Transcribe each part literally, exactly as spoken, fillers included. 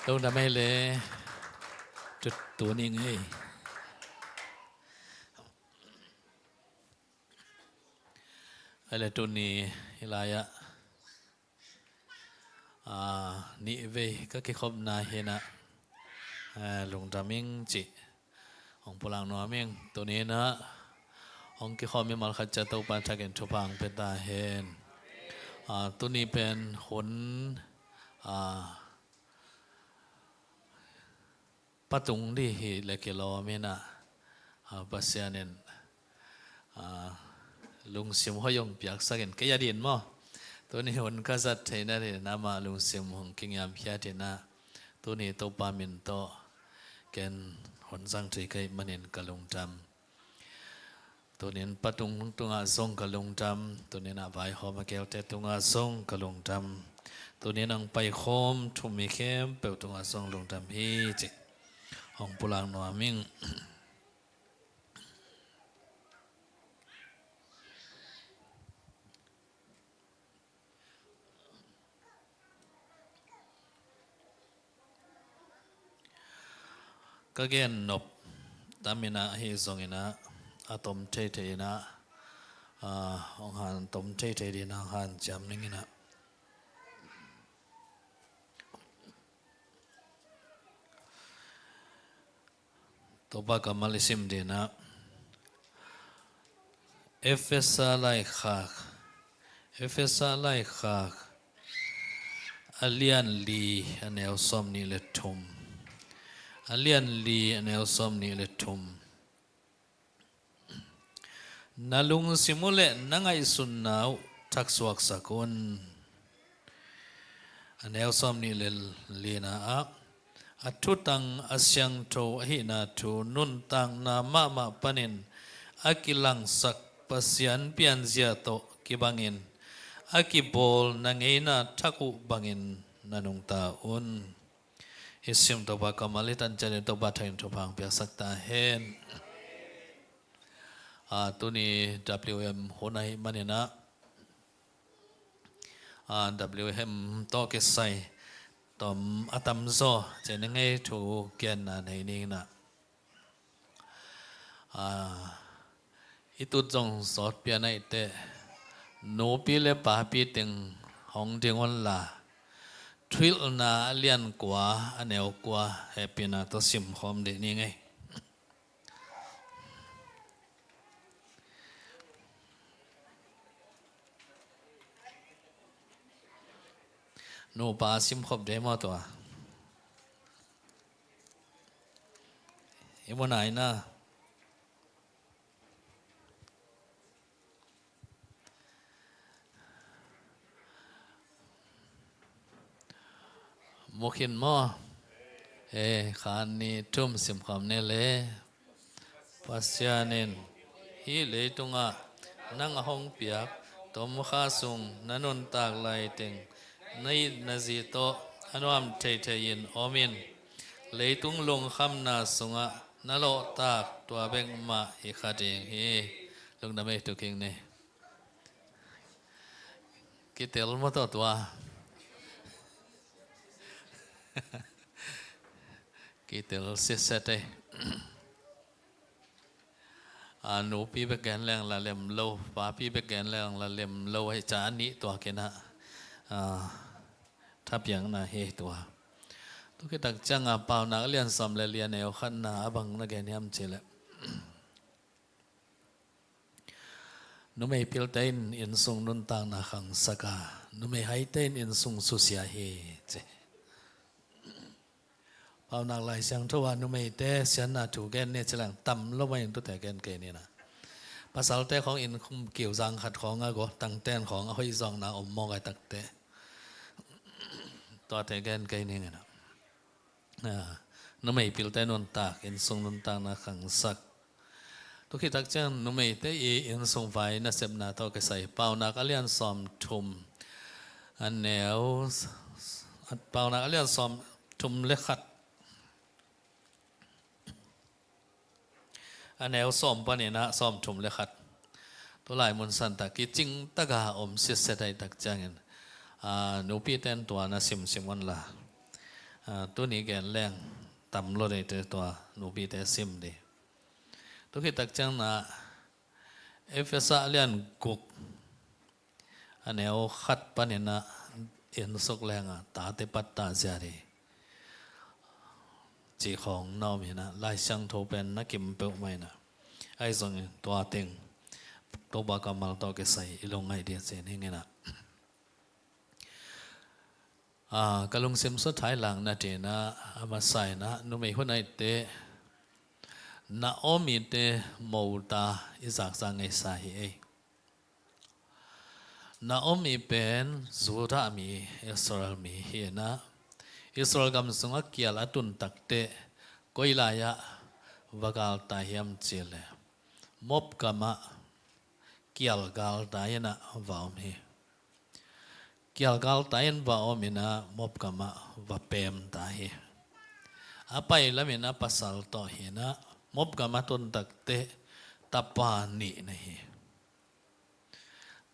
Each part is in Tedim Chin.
Lungdam ei le. Tu, tuni ngei. Ei le tuni hi lai-ah, ah, nih vei ka kikhopna hi-in ah, ah, lungdam ing cih hong pulak nuam ing. Tuni-in ah hong kikhawm mimal khat ciat Topa thakin thupha hong pia ta hen. Ah, tuni pen hun, ah, patung ding hi leh kilawm in ah, ah, Pasian in, ah, lungsim hoih hong piaksak in, kei ading maw, tuni hun ka zat theihna dingin amah lungsim hong kingiamkhiat in ah, tuni Topa min tawh ken hun zang thei ka hih manin ka lungdam. Tuni-in patung tungah zong ka lungdam. Tuni-in ah vaihawm a kelte tungah zong ka lungdam. Tuni-in hong paikhawm thu mi khempeuh tungah zong lungdam hi cih hong pulak nuam ing. Ka gen nop tam in ah, ahi zongin ah, a tom theithei in ah, ah, hong han tom theithei dingin ah hong hanciam ning in ah. Topa kammal i sim dingin ah, Efesa laikhak, Efesa laikhak a lian li, a neu sawmnih le thum. A lian li, a neu sawmnih le thum. Na lungsim uh le na ngaihsutna uh thaksuaksak un. A neu sawmnih le lina ah, a thutang a siangtho ahihna thu nuntakna mahmah panin a kilangsak Pasian pianzia tawh kibangin a kibawl na ngeina thak uh bangin na nungta un. I sim Topa kammal i tan ciangin Topa thakin thupha hong piaksak ta hen. Ah, tuni W M hun ahih manin ah, ah, W M tawh kisai tom a tamzaw ciang i ngei thu genna nei ning in ah. Ah, i tut zong sawt pia na hi teh, nupi le papi teng hong ding un la, Thuhilhna a lian kua, a neu kua, hehpihna tawh simkhawm dih ni ngei. Nupa simkhop dih maw tua? I mu nai na. Mu khin maw? Eh, khan ni thum simkhawm ni le. Pasian in hih leitungah nang a hong piak tomkha sung na nuntak laiteng na it na zi tawh a nuam theithei in om in, leitung lungkhamna sungah na lawhtak tua bek mah hi kha ding hi. Lungdam ei, tu kik ni. Kitel maw tawh tua? Kitel sitset ei. A, nupi bek gen leng la lem lo, papi bek gen leng la lem lo, hih ca a nih tuak in ah, a, thapiakna hi tua. Tu khit tak ciangin Paunak a lian sawm le li, a neu khatna ah bang na gen hiam cih leh, numei pilte in innsung nuntakna khangsak a, numei haite in innsung susia hi, ci. Paunak Lai Siangtho ah numeite siatna thu gen ni ci leng tam lo mah in tuate gen kei ni na. Pasalte khawng inn khum kiu zang khat khawng a go, tangten khawng a hoih zawkna om mawk a, takte. Tuate gen kei ni na. A, numei pilte nuntak, innsung nuntakna khangsak. Tu khit tak ciang numeite i innsung vai nasepna tawh kisai Paunak a lian sawm thum, a neu, Paunak a lian sawm thum le khat, a neu sawm panin ah sawm thum le khat. Tu lai mun san tak kicing taka om sitset ahih tak ciangin, a, nupite in tua na simsim un la. Ah, tuni gen leng tam lo dei te tua nupite sim dei. Tua khit tak ciang na Efesa lian guk a neu khat panin ah en suk leng a tate patta zia dei cih khawng na om hi na, Lai Siangtho pen na kim peuhmah hi na. Ahi zongin tua teng Topa kammal tawh kisai i lungngaih ding ci-in hing hi na. Ah, ka lungsim sutthai lakna ding ah a masa in ah numei hun a hitte Naomi te mo ta i zakzak ngeisa hi ei. Naomi pen Judah mi, Israel mi hi in ah, Israel gam sungah kial a tun takteh koi lai-ah va galtai hiam cih leh Moab gamah kial galtai in ah va om hi. Kial galtai in va om in ah Moab gamah va pem ta hi. A pai lam in a pasal tawh hi in ah Moab gamah tun takteh tapa nih nei hi.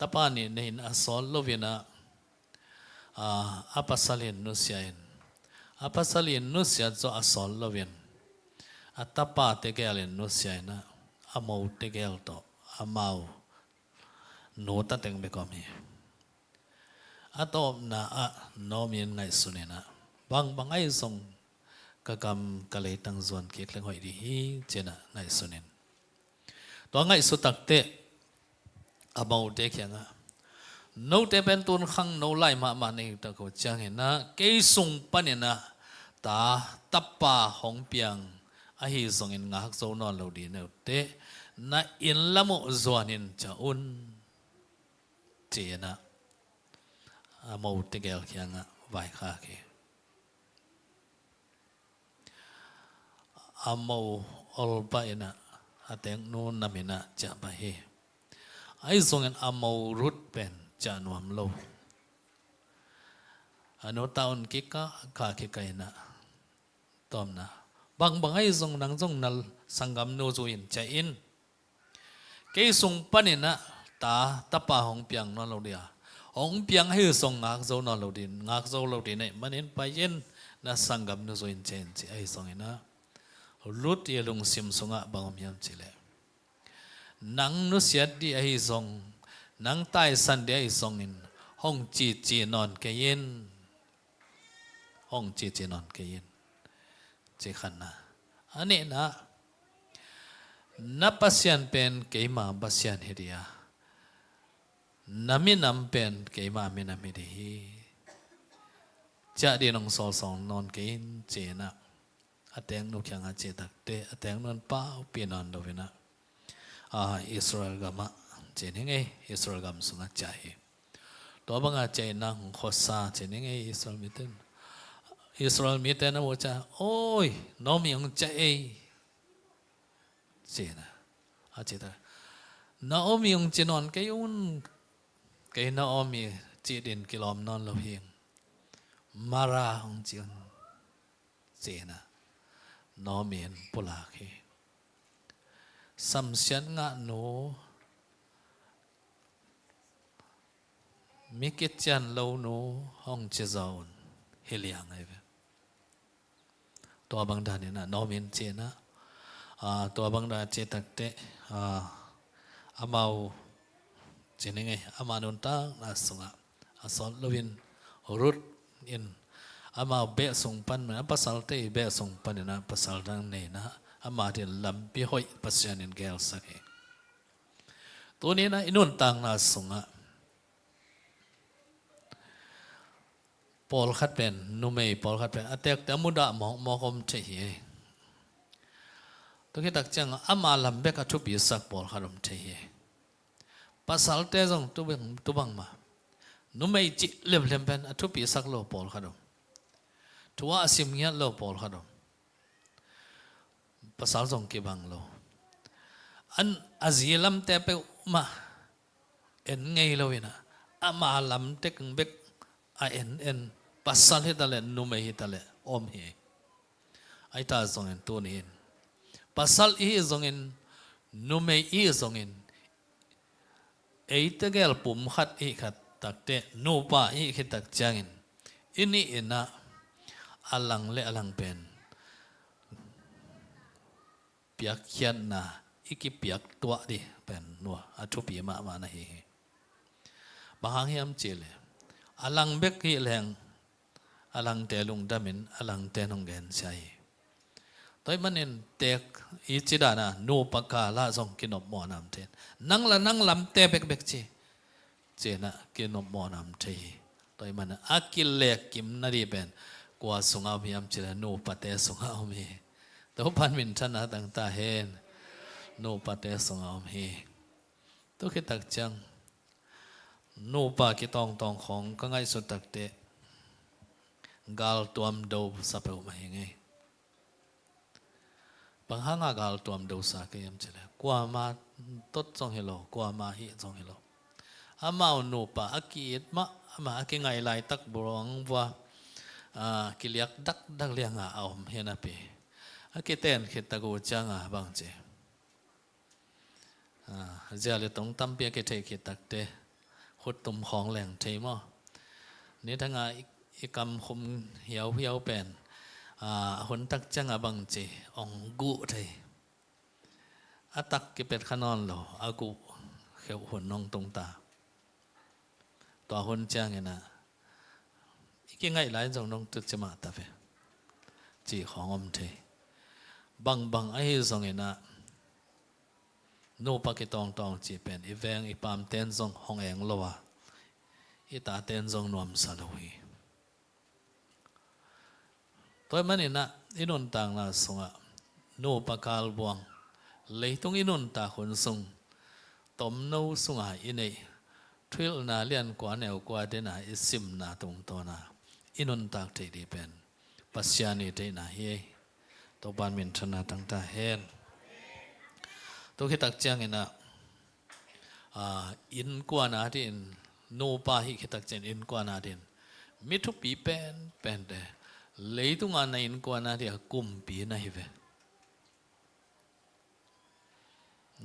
Tapa nih nei in a sawt lo in ah, ah, a pasal in nusia in, a pasal in nusia zaw a sawt lo in a tapa tegel in nusia in ah a mo tegel tawh amau nu ta teng bek om hi. A tawpna ah Naomi in ngaihsun in ah, bangbang ahi zong ka gam ka leitang zuan kik leng hoih ding hi ci-in ah ngaihsun in, tua ngaihsut takteh a mote kiangah, note pen tun khangno lai mahmah na hi tak uh ciangin ah kei sung panin ah ta tapa hong piang ahi zongin ngak zo nawn lo ding na hi uh teh, na inn lam uh zuan in ciah un, ci-in ah a mo tegel kiangah vaikhak hi. A mo ol pah in ah a teknu nam in ah ciah pah hi. Ahi zongin a mo Ruth pen ciah nuam lo. A nu ta un kikah kah kikah in ah, tawpna, bangbang ahi zong nang zong na sanggamnu zui in ciah in. Kei sung panin ah ta tapa hong piang nawn lo ding a, hong piang ahi zong ngak zo nawn lo ding, ngak zo lo ding na hih manin pai in, na sanggamnu zui in ciah in, ci ahi zongin ah, Ruth i lungsim sungah bang om hiam cih leh, nang nusiat ding ahi zong, nang taisan ding ahi zongin hong cici nawn kei in. Hong cici nawn kei in, ci khatna. A nihna, na Pasian pen keima Pasian hi ding a, na minam pen keima minam hi ding hi. Ciah ding hong sawlsawl nawn kei in, ci-in ah a teknu kiangah cih takteh a teknu in paupih nawn lo in ah, ah, Israel gamah, ci-in hing ei, Israel gam sungah ciah hi. Tua bangah ciah in ah hong khuasa, ci-in hing ei, Israel mite in, Israel mite na muh ciang, oi, Naomi hong ciah ei, ci-in ah a cih tak, Naomi hong ci nawn kei un, kei Naomi cih ding kilawm nawn lo hing, Mara hong ci un, ci-in ah Naomi in pulak hi. Samsiat ngahnu, mi kician lonu hong ci zaw un, hi liang ahi ve. Tua bang dan in ah Naomi in ci in ah, ah, tua bang dan ci takteh, ah, amau, ci ning ei, ama nuntakna sungah a sawt lo in, Ruth in amau beh sung pan, a pasalte i beh sung panin ah pasal dang nei in ah, ama din lampi hoih Pasian in gelsak hi. Tuni in ah i nuntakna sungah pawlkhat pen, numei pawlkhat pen a tektek mudah mawkmawk om thei hi. Tua khit tak ciang ama lam bek a thupisak pawlkhat om thei hi. Pasalte zong tu bang, tu bang mah, numei cih lemlem pen a thupisak lo pawlkhat om. Thu a sim ngiat lo pawlkhat om. Pasal zong kibang lo. An, a zi lamte peuhmah en ngei lo in ah, ama lam tek bek a en en, pasal hi ta leh, numei hi ta leh om hi. Ahi ta zongin tuni in, pasal i hih zongin, numei i hih zongin, ei tegel pum khat i hih khit takteh, nupa i hih khit tak ciangin, i nih in ah a lang le a lang pen piakkhiatna i kipiak tuah dih pen nua a thupi mahmah na hi hi. Bang hang hiam cih leh a lang bek hi leng a langte lungdamin a langte nong gensia hi. Tua ahih manin teek i ci dan a nupa kal ah zong kinopmawhna om thei. Nang la nang lamte bekbek ci. Ci-in ah kinopmawhna om thei hi. Tua ahih manin a kilekkim nadih pen kua sungah om hiam cih leh nupate sungah om hi. Topa'n minthanna tang ta hen. Nupate sungah om hi. Tu khit tak ciang nupa kitawngtawng khawng ka ngaihsut takteh galtuam do sa peuhmah hi ngei. Bang hanga galtuam do sa ka hiam cih leh kuama tot zong hi lo, kuama hih zong hi lo. Amau nupa a ki-it mah, amah a kingaih laitak buang vua, a, kiliak dakdak lianga a om hi napi, a kiten khit tak uh cianga bang ci, a, zia le tong tampi a kithei khit takte khuttum khawng leng thei maw? Nidanga i, i kam khum hiauhiau pen, a, a hun tak cianga bang ci, ong guh thei. A tak kipet kha nawn lo, a guh kheuh hun nong tung ta. Tua hun ciangin ah i kingaih lai zong nong tuci mah ta ve, ci khawng om thei. Bangbang ahi zongin ah nupa kitawngtawng cih pen i veng i pamten zong hong eng lo a, i taten zong nuamsa lo hi. Tua ahih manin ah i nuntakna sungah nupa kal buang, leitung i nuntak hun sung, tomno sunga i neih thuhilhna lian kua neu kua dena i simna tungtawna i nuntak theih dih pen Pasian i theihna hi. Topa'n minthanna tang ta hen. Tu khit tak ciangin ah, a, innkuan adingin, nupa hih khit tak ciang innkuan adingin mi thupi penpente, leitunga na innkuan ading a kumpi na hi ve.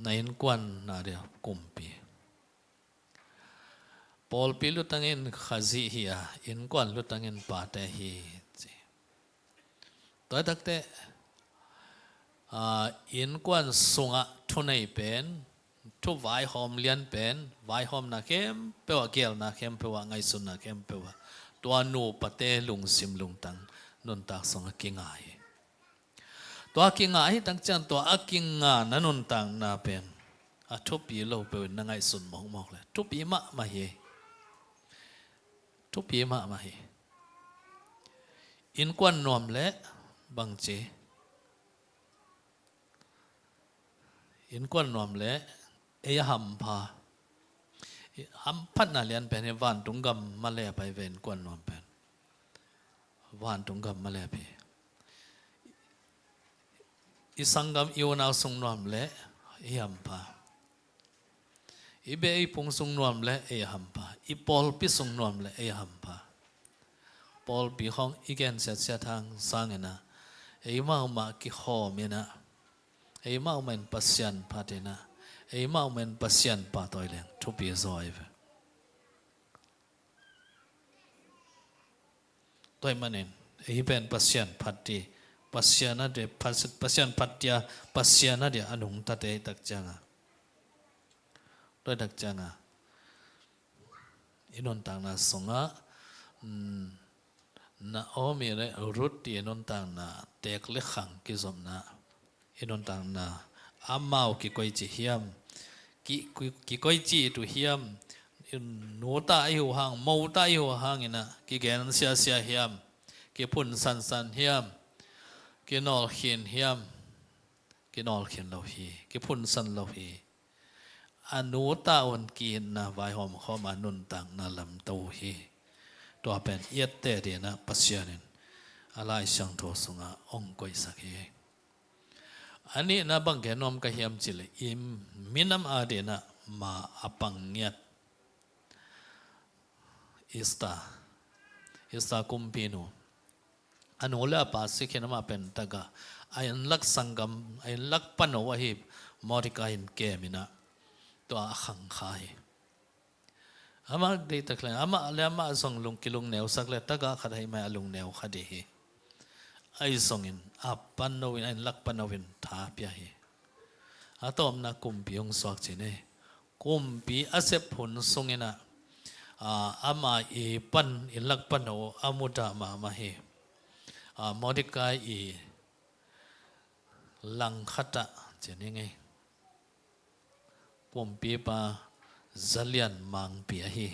Na innkuan ading a kumpi. Pawlpi lutangin Khazih hi a, innkuan lutangin pate hi ci. Tua takte, a, innkuan sungah thunei pen, thu vaihawm lian pen, vaihawmna khempeuh ah, geelna khempeuh ah, ngaihsutna khempeuh ah, tua nupate lungsim lungtang nuntak sungah kinga hi. Tua kinga ahi tak ciang tua a kingana nuntakna pen a thupi lo peuhin na ngaihsun mawkmawk le thupi mahmah hi. Thupi mahmah hi. Innkuan nuam le bangci, innkuan nuam le ei a hampha. Hamphatna lian pen hi, vantung gam malep ahi ve innkuan nuam pen. Vantung gam malep hi. I sanggam i unau sung nuam le ei hampha. I beh i phung sung nuam le ei hampha. I pawlpi sung nuam le ei hampha. Pawlpi khawng i gen siatsiat hang sangin ah, eimau mah kikhawm in ah, eimau mah in Pasian phat in ah, eimau mah in Pasian pahtawi leng thupi zaw ahi ve. Tua ahih manin ei pen Pasian phat dih, Pasian a dih, Pas-, Pasian phat dih a, Pasian a dih a nungtate tak cianga, tua tak cianga i nuntakna sungah, mm, Naomi le Ruth i nuntakna, teek le khang kizopna i nuntakna, amau kikoici hiam? Ki, ki, kikoici uh hiam? Nu ta i uh hang, mo ta i uh hangin ah kigen siasia hiam? Kiphun sansan hiam? Kinawlkhin hiam? Kinawlkhin lo hi, kiphunsan lo hi. A nu ta un ki-itna vaihawm khawm a nuntakna lamto hi. Tua pen i etteh dingin ah Pasian in a Lai Siangtho sungah hong koihsak hi. A nihna bang gen nuam ka hiam cih leh i minam adingin ah ma a pang ngiat Esther, Esther kumpinu. A nu le a pa si khin amah pen tagah, a innlak sanggam, a innlak pano ahi Mordecai in kem in ah tua a khang kha hi. Amah deihtak leng, amah le amah zong lung kilungneusak le tagah khat ahi mai a lungneu kha ding hi. ahi zongin a pan no in, a innlak pan no in tha pia hi. A tawpna kumpi hong suak cin hi. Kumpi a sep hun sungin ah, aa, ama i pan, innlak pan no a mudah mahmah hi. Aa, Mordecai i langkhat ah cin hi ngei. Kumpipa zalian mangpi ahi.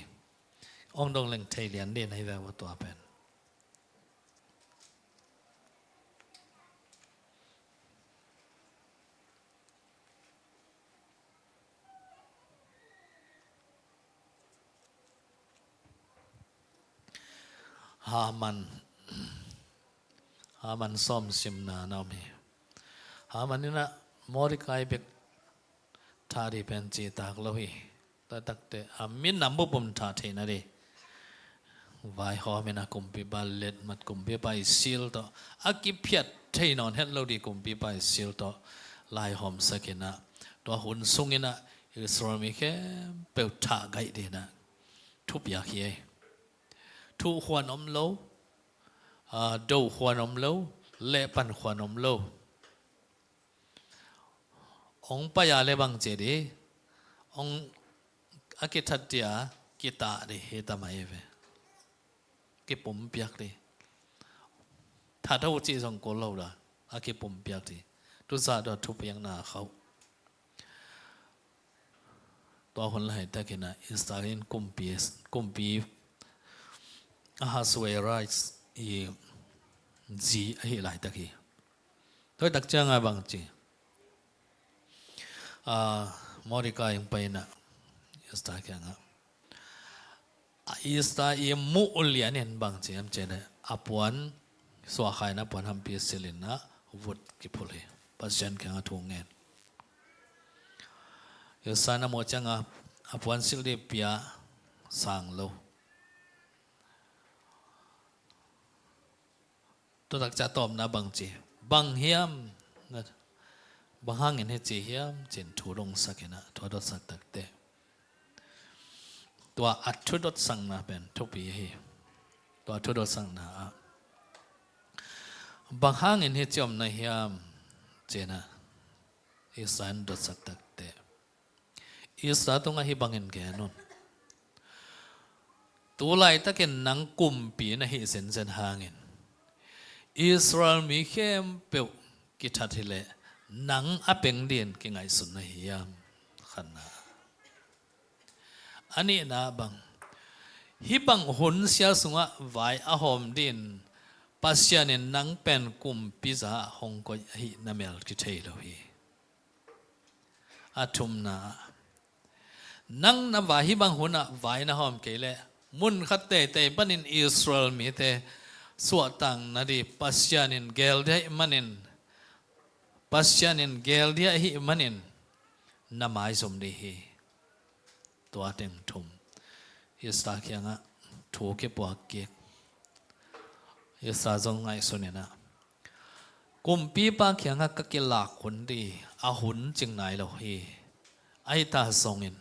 Ong dong leng thei lian ding ahi ve ua tua pen. Haman, Haman sawm simna na om hi. Haman in ah Mordecai bek tha ding pen citak lo hi. Tua takte a minam bupum tha theihna ding vaihawm in ah kumpipa letmat, kumpipa i sil tawh a kiphiat thei nawn het lo ding kumpipa i sil tawh laihawmsak in ah tua hun sungin ah Israel mi khempeuh thah gaih ding in ah thupiak hi. Thuh khuan om lo, aa, do khuan om lo, lehpan khuan om lo. Ong pai a le bang ci ding, ong a kithat ding a kitah ding hi ta mai ve. Kipumpiak ding. That ho cih zong kul lo dah, a kipumpiak ding. Tuzah tua thupiakna khauh. Tua hun laitakin ah Esther in kumpi, kumpi Ahasuerus i zi ahi laitak hi. Tua tak ciangin bang ci, aa, Mordecai in pai in ah Esther kiangah, a Esther i muh lianin bang ci hiam cih leh a puan suahkhia in a puan hampi silh in ah vut kiphulh hi. Pasian kiangah thu ngen. Esther in a muh ciangah a puan silh ding pia sang lo. Tua tak ciang a tawpna bang ci, bang hiam, bang hangin hici hiam ci-in thu dongsak in ah thu a dotsak takte, tua a thu dotsakna pen thupi hi. Tua thu dotsakna ah bang hangin hici om na hiam ci-in ah Esther in dotsak takte, Esther tungah hih bangin gen un. Tu laitakin nang kumpi na hih zenzen hangin Israel mi khempeuh kithat hileh nang a peng dingin kingaihsun na hiam? Khatna. A nihna bang, hih bang hun sia sungah vai a hawm dingin Pasian in nang pen kumpi za hong koih ahih na mel kithei lo hi. A thumna, nang na vai, hih bang hunah vai na hawm kei leh mun khat teitei panin Israel mite suahtakna ding Pasian in geel ding ahih manin, Pasian in geel ding ahih manin na maizum ding hi. Tua teng thum Esther kiangah thu kipuak kik. Esther zong ngaihsun in ah kumpipa kiangah ka kilak hun ding a hun cing nai lo hi. Ahi ta zongin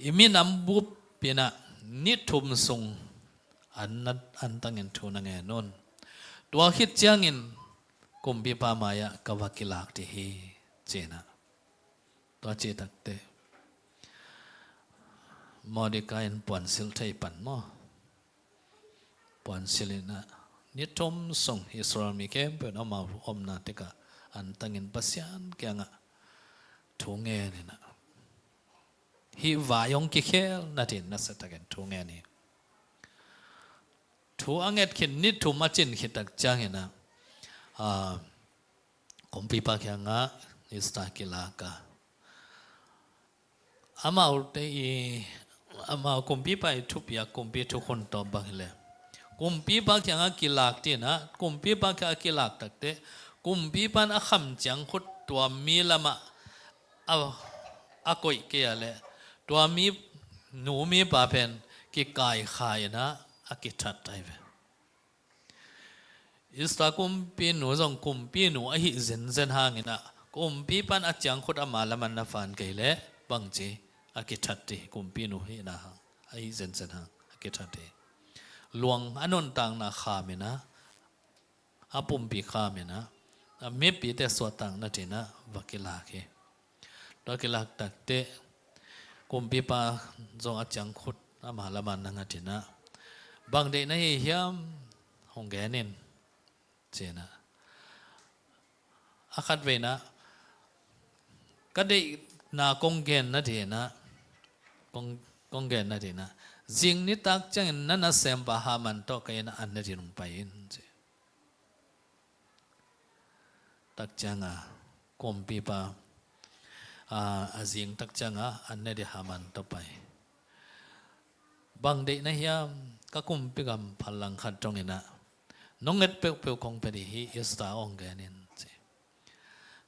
i minam bup in ah ni thum sung an na, antangin thu na ngen un. Tua khit ciangin kumpipa mai-ah ka va kilak ding hi, ci-in ah. Tua cih takteh Mordecai in puansilh thei pan maw? Puansilh in ah ni thum sung Israel mi khempeuh in amau omna tekah antangin Pasian kiangah thu ngen in ah, hih vai hong kikhel na dingin nasiatakin thu ngen hi. Thu a nget khit, ni thum a cin khit tak ciangin ah, aa, kumpipa kiangah Esther kilak a, amaute i, amau kumpipa i thupiak, kumpi thukhun tawh bang hileh kumpipa kiangah kilak dingin ah, kumpipa kiangah kilak takteh kumpipa in a kham ciangkhut tua mi lamah a, a koih kei a leh tua mi, nu mipa pen kikaikhia in ah a kithat ahi ve. Esther kumpinu zong kumpinu ahih zenzen hangin ah kumpipa in a ciangkhut ama lamah na van kei leh bangci a kithat ding, kumpinu hihna hang ahih zenzen hang a kithat ding. Luang a nuntakna kham in ah a pumpi kham in ah, a mipite suahtak nadingin ah va kilak hi. Tua kilak takteh kumpipa zong a ciangkhut ama lamah na ngat in ah, "Bang deih na hi hiam, hong gen in," ci in ah. A khatvei in ah, "Ka deihna kong gen nadingin ah, kong, kong gen nadingin ah, zing nitak ciangin na nasempa Haman tawh ka inn ah an nadingin hong pai in," ci. Tak ciangah kumpipa, a, a zing tak ciangah an nadingin Haman tawh pai. "Bang deih na hiam, ka kumpi gam phallang khat dong in ah, nong nget peuhpeuh kong pia ding hi, Esther, hong gen in," ci.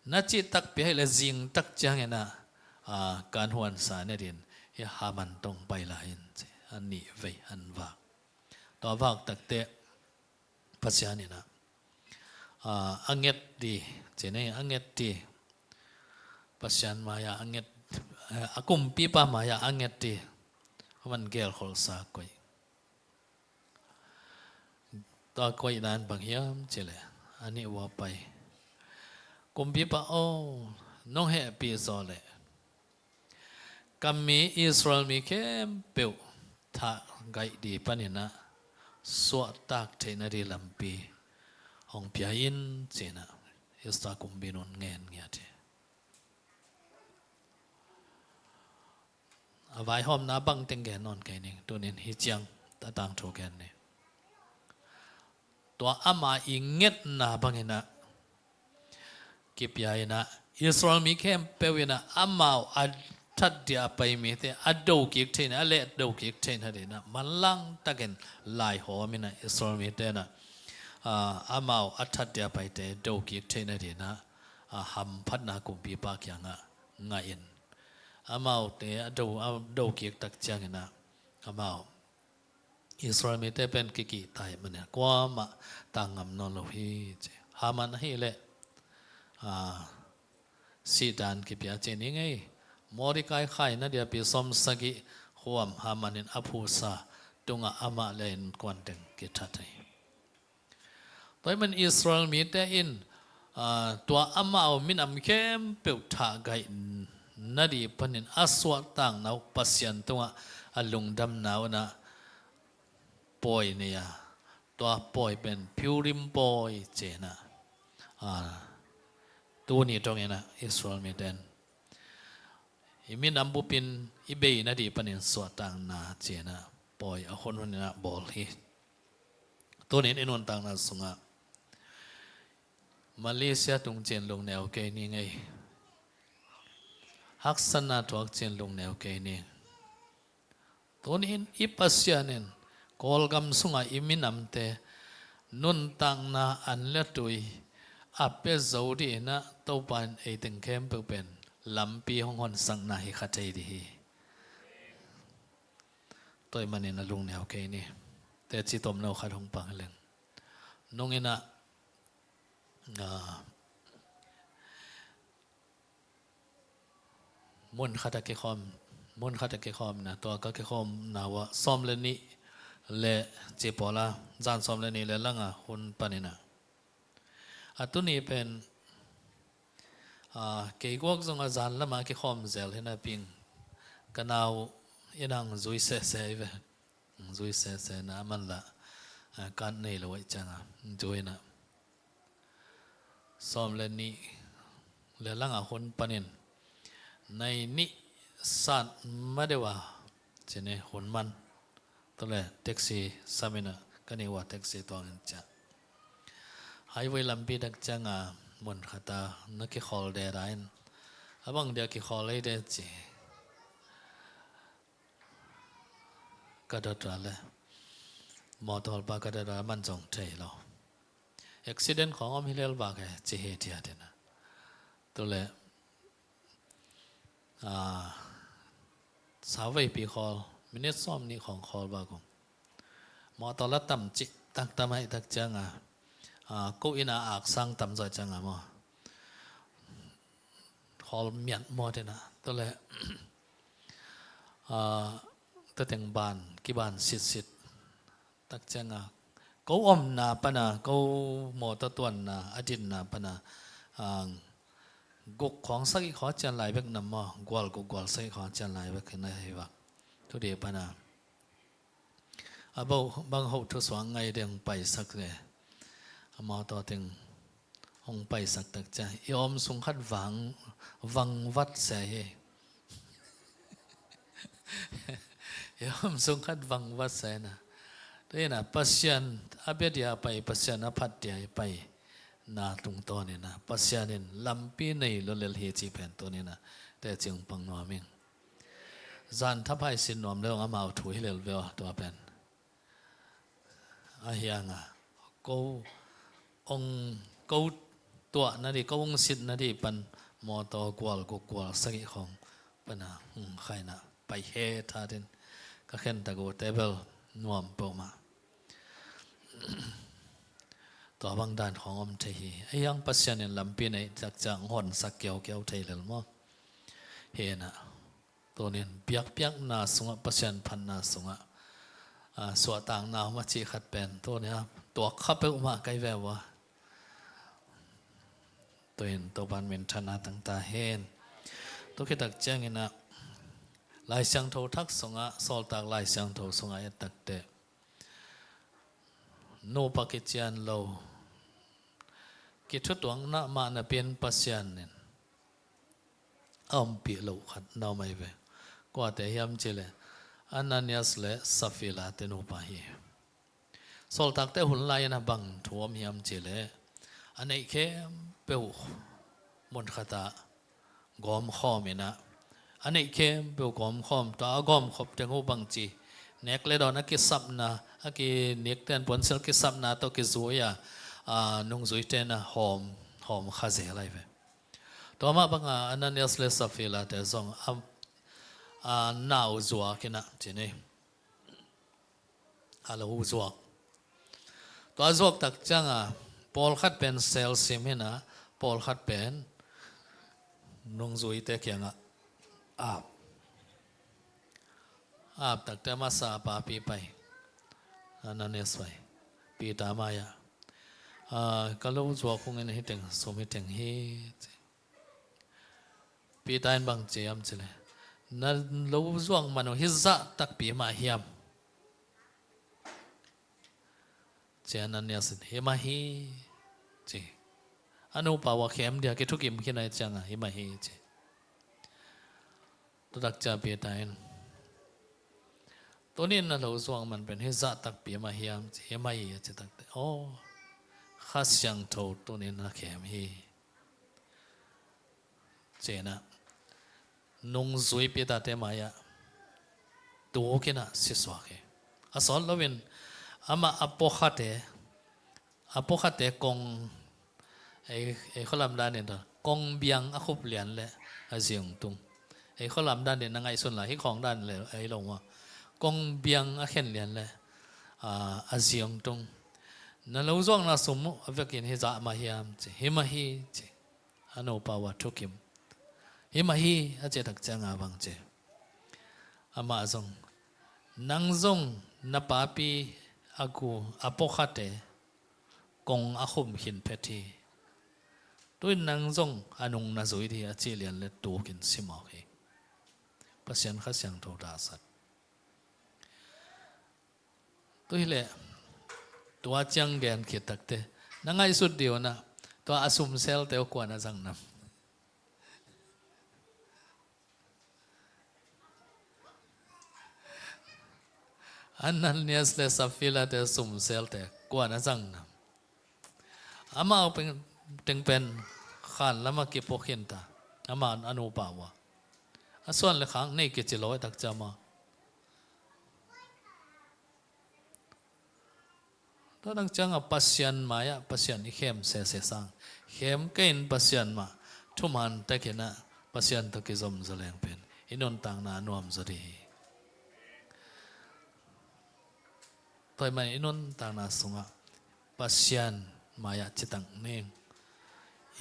"Na cih takpi ahih leh zing tak ciangin ah, a, ka an huansa nadingin hih Haman tawh hong pai lai in," ci. A nih vei an vak. Tua vak takteh Pasian in ah, a, a nget ding, ci ni, a nget ding. Pasian mai-ah a nget, a kumpipa mai-ah a nget ding. A man gelkholhsa koih. Tua koihna in bang hiam cih leh, a nih ua pai. "Kumpipa aw, nong hehpih zawh leh ka mi Israel mi khempeuh thahgaih ding panin ah suahtak theih nading lampi hong pia in," ci in ah Esther kumpi in hong ngen ngiat hi. A vaihawmna bang teng gen nawn kei ning, tuni in hih ciang a tangthu gen ni. Tua ama i ngetna bangin ah kipia in ah, Israel mi khempeuh in ah amau a that ding a pai mite a do kik theih na, a leh do kik theih nadingin ah manlang takin laihawm in ah Israel mite in ah, a, amau a that ding a paite do kik theih nadingin ah, a, hamphatna kumpipa kiangah ngah in, amaute a do, a do kik tak ciangin ah amau Israel mite pen kikihta ahih manin kuamah tang ngam nawn lo hi, ci. Haman ahih leh, a, sihdan kipia ci ni ngei. Mordecai khaina ding a pi sawmsagih khuam Haman in a phusa tungah amah le innkuan teng kithat hi. Tua ahih manin Israel mite in, a, tua amau minam khempeuh thahgaih nading panin a suahtakna uh Pasian tungah a lungdamna uh in ah pawi nei a, tua pawi pen Purim pawi ci in ah, a, tuni dongin ah Israel mite in i minam bupin i bei nading panin suahtakna ci in ah pawi a hunhun in ah bawl hi. Tuni in i nuntakna sungah Malaysia tung ciang lungneu kei ni ngei. Haksatna thuak ciang lungneu kei ni. Tuni in i Pasian in Kawlgam sungah i minamte nuntakna an le tui a pia zo dingin ah Topa in ei teng khempeuh pen lampi hong honsakna hi kha thei ding hi. Tua ahih manin a lungneu kei ni. Teci tomno khat hong pang hi leng. Nung in ah, a, mun khat ah kikhawm, mun khat ah kikhawm in ah, tua ka kikhawmna uh ah sawm le nih le ci pawl a, zan sawm le nih le lang a hun panin ah, a tuni pen, a, kei guak zong a zan lam a kikhawm zel hi napi-in ka nau in ah zui sese hi ve. Zui sese na a man lah, a, kan nei lo ahih ciangin zui in ah. Sawm le nih le lang a hun panin nai nih sat ma deuh a ci ni hun man. Tua leh taxi sam in ah ka neu a taxi tuang in ciah. Highway lampi tak ciangin mun khat ah na kikhawl deda in, a bang dia kikhawl ei de ci. Ka dot a leh mawtaw pa ka dot a, man zong thei lo. Accident khawng om hi lel bak e ci hi thiat in ah. Tua leh, a, sauveipi khawl, minute sawm nih khawng khawl bak ung. Mawtaw la tam cih tak tam ahih tak ciangin, a, ko inn a aksang tam zaw ciangin maw, khawl miat mawt in ah. Tua leh, a, tua teng ban kiban sitsit tak ciangin ko omna pana, ko mawtaw tuanna a dinna pana, ah, guk khawng sagih khawng a cian lai bek na maw, gual guk gual sagih khawng a cian lai bek hi na hi vak. Tudih pana a bang hoh thusuak ngai ding paisak le, a mawtaw teng hong paisak tak ciang i om sung khat vang, vangvat se hi. I om sung khat vangvat se na. Tua hi na Pasian a bia dia pai, Pasian a phat dia i pai na tungtawn hi na, Pasian in lampi nei lulel hi ci pen tuni na teci hong pang nuam ing. Zan thapai sin nuam leng amau thu hi lel ve aw, tua pen. A hiang a, ko ong, ko tuah na di, ko ong sit na di pan mawtaw gual guk gual sagih khawng pana hong khai na, pai he tha din ka khen tak uh table nuam peuhmah. Tua bang dan khawng om thei hi. A hiang Pasian in lampi nei tak ciang hong honsak kiaukiau thei lel maw? Hi na. Tunin biakpiakna sungah, Pasian phatna sungah, ah, suahtakna om a cih khat pen tunia tuak kha peuhmah kai ve uh a. Tuin Topan minthanna tangta hen. Tua khit tak ciangin ah Lai Siangtho thak sungah, Sawltak Lai Siangtho sungah et tak teh, nupa kician lo, kithutuakna mah napi-in Pasian in a ompih loh khat na om ahi ve. Kuate hiam cih leh Ananias le Safira te nupa hi. Sawltakte hun lai-in a bang thu om hiam cih leh, a neih khempeuh mun khatah gawmkhawm in ah, a neih khempeuh gawmkhawm, tua a gawmkhop teng uh bangci, nek le dawn a kisapna, a kinik ten puansilh kisapna tawh kizui a, a nungzuite in ah hawm, hawm kha zel ahi ve. Tua mah bangin Ananias le Safira te zong a, a nau zuak in ah ci ni, a lo zuak. Tua zuak tak ciangin pawlkhat pen selsim hi na, pawlkhat pen nungzuite kiangah ap. Ap tak teh a masa a papi pai, Ananias pai, Peter mai-ah, "Ah, ka lo zuak hong in, hi teng, sum hi teng hi," ci. Peter in bang ci hiam cih leh, "Na lo zuak man uh hi zah takpi mah hiam?" Ci-in Ananias in, "Hi mah hi," ci. A nupa uh a khem dia kithukim khin ahih ciangin, "Hi mah hi," ci. Tua tak ciang Peter in, "Tuni in na lo zuak man pen hi zah takpi mah hiam?" ci. "Hi mah hi," a ci tak teh, "Aw, Kha Siangtho tuni in na khem hi," ci-in ah nungzui Peter te mai-ah tuk in ah si suak hi. A sawt loin amah a pawlkhatte, a pawlkhatte kong, ei, ei khualam danin kong biang a khup lian leh a zi hong tung. Ei khualam danin na ngaihsun lai, hih khawng dan leh ei lo maw. Kong biang a khen lian leh, ah, a zi hong tung. "Na lo zuakna sum uh a vekin hi zah mah hiam?" ci. "Hi mah hi," ci. A nupa uh a thukim. "Hi mah hi," a cih tak ciangin bang ci? Amah zong, "Nang zong na papi a gu, a pawlkhatte kong a khum khin phet hi. Tu-in nang zong a nung na zui ding hi," a cih lian leh tuk in si mawk hi. Pasian Kha Siangtho dasat. Tu hi leh, tua ciang gen khit tak teh, na ngaihsut dih un ah, tua a sumselte uh kua na zang nam? Ananias le Safira te sumselte kua na zang nam? Amau pen, teng pen khan lamah kipuak khin ta. Amah a nupa uh a, a suan le khak nei kici lo ahih tak ciang maw. Tua tak ciangin Pasian mai-ah Pasian i khem sese sang, khem kei in Pasian mah thuman tek in ah Pasian tawh kizom zaw leng pen i nuntakna a nuam zaw ding hi. Tua ahih manin i nuntakna sungah Pasian mai-ah citak ning.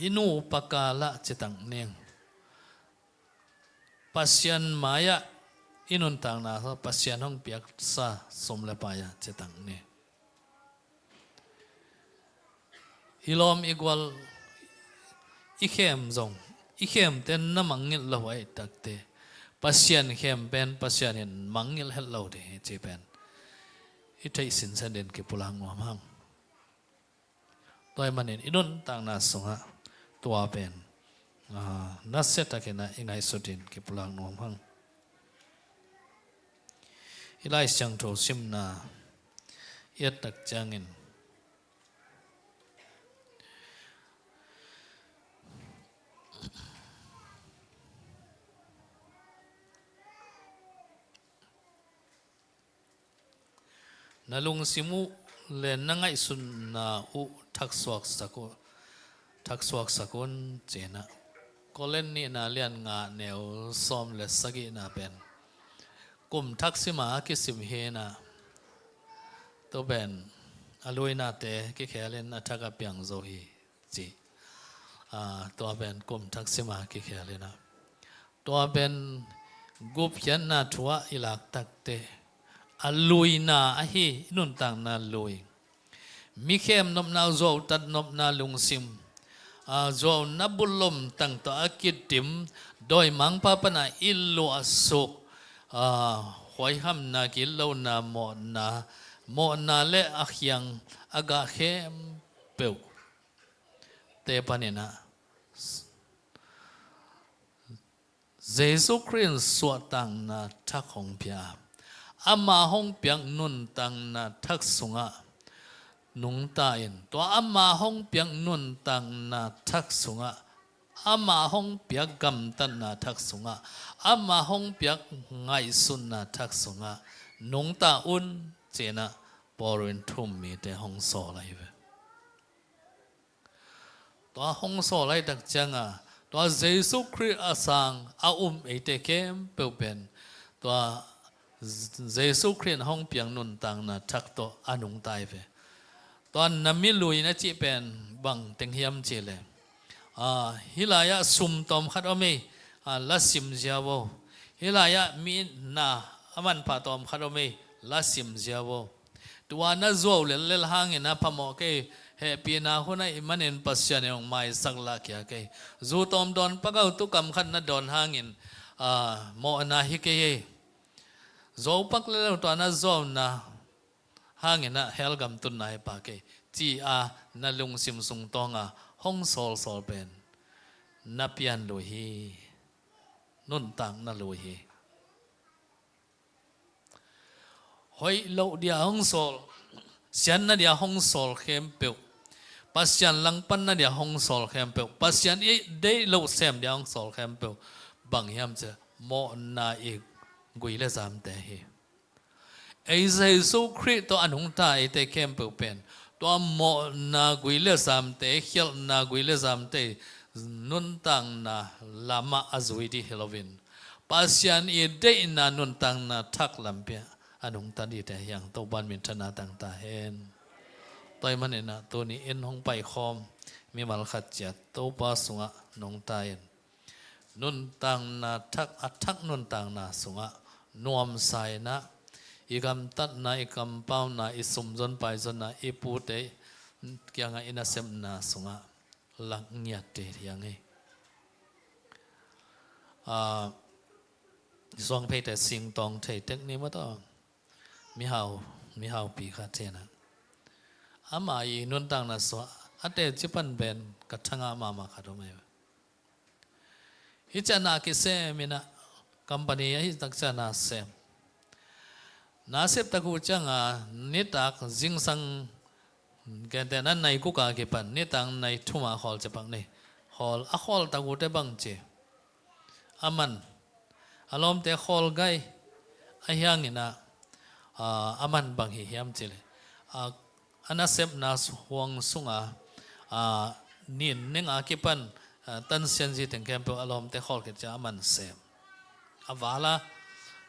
I nupa kal ah citak ning. Pasian mai-ah i nuntakna, Pasian hong piaksa sum le pai-ah citak ning. I lawm i gual i khem zong, i khemte na mangngilh lo ahih takte, Pasian khem pen Pasian in mangngilh het lo ding hi cih pen i theih sinsen ding kipulak nuam hang. Tua ahih manin i nuntakna sungah tua pen, aa, nasia takin ah i ngaihsut ding kipulak nuam hang. I Lai Siangtho simna i et tak ciangin, na lungsim uh le na ngaihsutna uh thaksuaksak uh, thaksuaksak un, ci-in ah. Korin nihna lian nga neu sawm le sagihna pen kum thak sima a kisim hi-in ah, tua pen a luinate kikhelin a thak a piang zo hi, ci. Aa, tua pen kum thak sima kikhelin ah, tua pen gupkhiatna thu ah i lak takte a luina ahi, i nuntakna lui. Mi khem nopna, zuautat nopna lungsim, aa, zuauna bullom tang tawh a kidim, dawimangpa pana i luahsuk, aa, huaihamna, gitlohna, mawhna, mawhna le a khiang a gah khempeuh te panin ah Jesu Khrih in suahtakna thak hong pia a, ama hong piak nuntakna thak sungah nungta in, tua ama hong piak nuntakna thak sungah, ama hong piak gamtatna thak sungah, ama hong piak ngaihsutna thak sungah nungta un, ci-in ah Paul in thu-um mite hong sawl ahi ve. Tua hong sawl ahih tak ciangin, tua Jesu Khrih a sang a um eite khempeuh pen tua Jesu Khrih in hong piak nuntakna thak tawh a nungta hi ve. Tua na mi lui na cih pen bang teng hiam cih leh, aa, hih lai-ah sum tawm khat om ei, aa, la sim ziau o. Hih lai-ah mi na a manpha tawm khat om ei, la sim ziau o. Tua na zuau lellel hangin a phamawh kei, hehpihna hun ahih manin Pasian in hong maisak lahkhia kei. Zu tawm dawn pak o, tu kam khat na dawn hangin, aa, mawhna hi kei ei. Zuau pak lel o, tua na zuauna hangin ah hell gam tunna hi pah kei, ci-a na lungsim sung tawngin hong sawlsawl pen na pian lui hi. Nuntakna lui hi. Hoih loh dia hong sawl, siatna dia hong sawl khempeuh, Pasian langpanna dia hong sawl khempeuh, Pasian i deih loh sem dia hong sawl khempeuh, bang hiam cih leh mawhna i gui le zamte hi. Ei Jesu Khrih tawh a nungta eite khempeuh pen tua mawhna gui le zamte, khialhna gui le zamte nuntakna lamah a zui ding hi loin, Pasian i deihna nuntakna thak lampi-ah a nungta dingte hi hang. Topa'n minthanna tang ta hen. Tua ahih manin ah tuni-in hong paikhawm mimal khat ciat Topa sungah nungta in, nuntakna thak, a thak nuntakna sungah nuamsa in ah, i gamtatna, i kampauna, i sumzon paizonna, i pute kiangah i nasepna sungah lak ngiat ding hi hang ei. Aa, suangpheite singtawng thei tek ni maw taw. Mihau, mihaupi khat hi-in ah, ama i nuntakna sungah a teci pan pen ka thangah mahmah khat om ei. Hih ciang na kisem in ah, company ahih tak ciang na sem. Na sep tak uh ciangin nitak zingsang, gentehna nai guk a kipan nitak nai thum a khawl ciang bang nei. Khawl, a khawl tak uhte bang ci. Aman, a lawmte khawl gai, ahih hangin ah, aa, aman bang hi hiam cih leh, aa, a nasepna huang sungah, aa, nin ning a kipan, aa, tansianzi teng khempeuh a lawmte khawl khit ciang aman sem. A val a,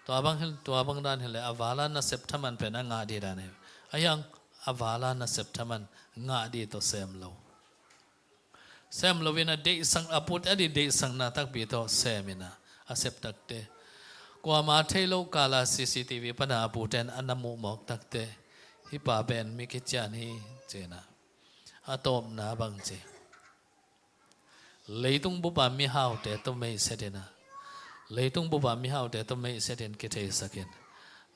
tua bang hi, tua bang dan hi leh a val a nasep thaman pen a ngah ding dan hi. Ahih hang a val a nasep thaman ngah ding tawh sem lo. Sem loin a deihsak, a pute ading deihsakna takpi tawh sem in ah, a sep takte, kuamah thei loh kal a C C T V pan a pute in a na muh mawk takte, hih pa pen mi kician hi, ci-in ah, A tawpna bang ci, leitung bupa mihaute tawh meihsetin a, leitung bupa mihaute tawh meihsetin kitheisakin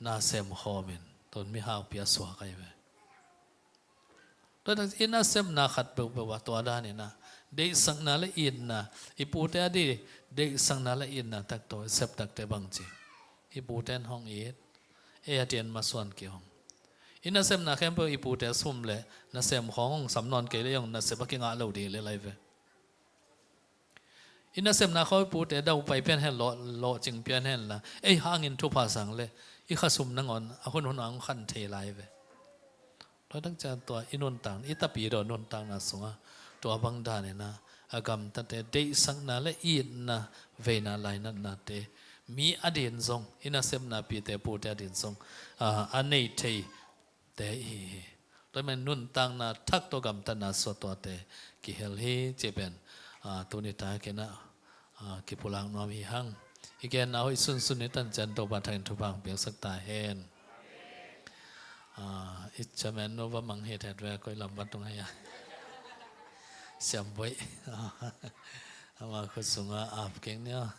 na semkhawmin tun mihaupi a suak ahi ve. Tua tak i nasepna khat peuhpeuh ah tua danin a deihsakna le itna, i pute a di deihsakna le itna tak tawh i sep takte bang ci, i pute in hong it, ei a tian masuan kihong. I nasepna khempeuh i pute sum le nasem khawng hong sam nawn kei le ei hong nasep a kingah lo ding le lai ve. I nasepna khawng i pute daupai pian hen, lawh, lawhcing pian hen la, ei hangin thupha sang le i khasum nangawn a hunhun a hong khan thei lai ve. Tua tak ciang tua i nuntak, i tapidaw nuntakna sungah tua bang danin a, a gamtate deihsakna le itna, veina lainatnate mi a din zong, i nasepna pite pute a din zong a, a nei thei te i hi hi. Tua man nuntakna thak tawh gamtatna suah tuate kihel hi cih pen, a, tuni takin a, a, kipulak nuam hi hang. I genna hoih sunsun i tan ciang Topa thangin thupha hong piaksak ta hen. A, i chairman nu va mang hi thet ve, koi lam va tung hia. Siam Boih. Ama khut sungah ap keng nia.